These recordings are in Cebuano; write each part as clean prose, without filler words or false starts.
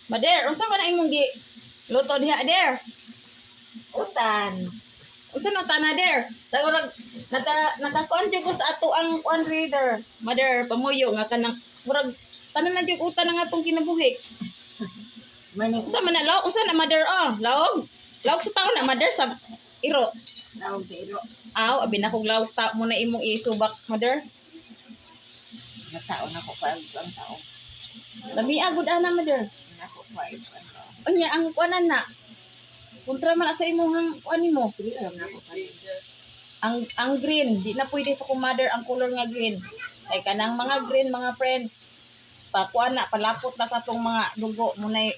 Mother, unsa man ang imong gi luto diha, der? Utan. Unsa no tana, der? Tagurag naka nakakuan jud ko sa ato ang kuan reader. Mother, pamuyo nga kanang murag tanan na jud utan ang atong kinabuhi. Mani Unsa man na laog? Unsa na, mother, oh? Laog? Laog sa tao na, mother, sa iro. Naog sa iro. Aw, abi na kog laog sa tao mo na imong isubak, mother. Natao na ko pa ang tao. Lami agud ana, mother. Nako pa ang tao. Unya ang kuanan na. Kontra man sa imong kuan nimo. Dili alam na ko pa. Ang green, di na pwede sa kong mother ang color nga green. Kay kanang mga green, mga friends, pakuan na, palapot na sa atong mga dugo munay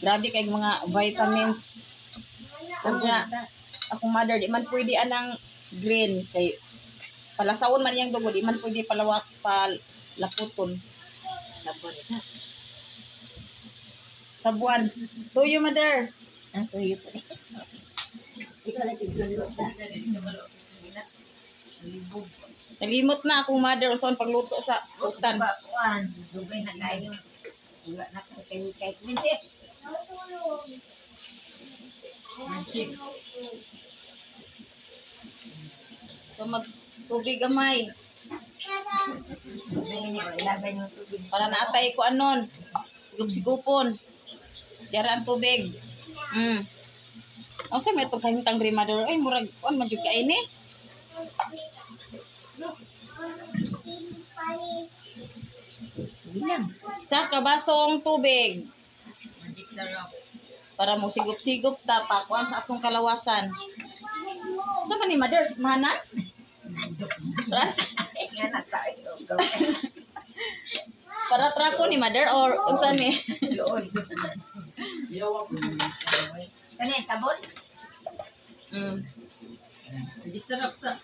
grabe kay mga vitamins. Ug nga akong mother, di man pwede anang green kay palasawon man iyang dugo, di man pwede palawak palaputon. Sabon na. Sabuan. Tuyo, mother. Ang tuyo pa ni. Ikaw lang tiglulo sa. Libog. Nalimot na akong mother usaon pagluto sa utan. Kuan, dugay na kayo. Wala na kay kay kay Minsi. So mag tubig gamay Dili ni ilaban yung tubig. Para naatay ko anon. Sigup-sigupon. Diyara ang tubig. Ang sa may itong kahintang diri, mother? Ay, murag, kuan man jud kain eh. Bilang. Isa ka basong tubig. Magic sarap. Para mo sigup-sigup ta, pakuan sa atong kalawasan. Sa man ni, mother? Sigmahanan? Para, Nga na tayo. para trapo ni mother or unsa ni? Loon. Kani tabon? Mm. Magic sarap sa.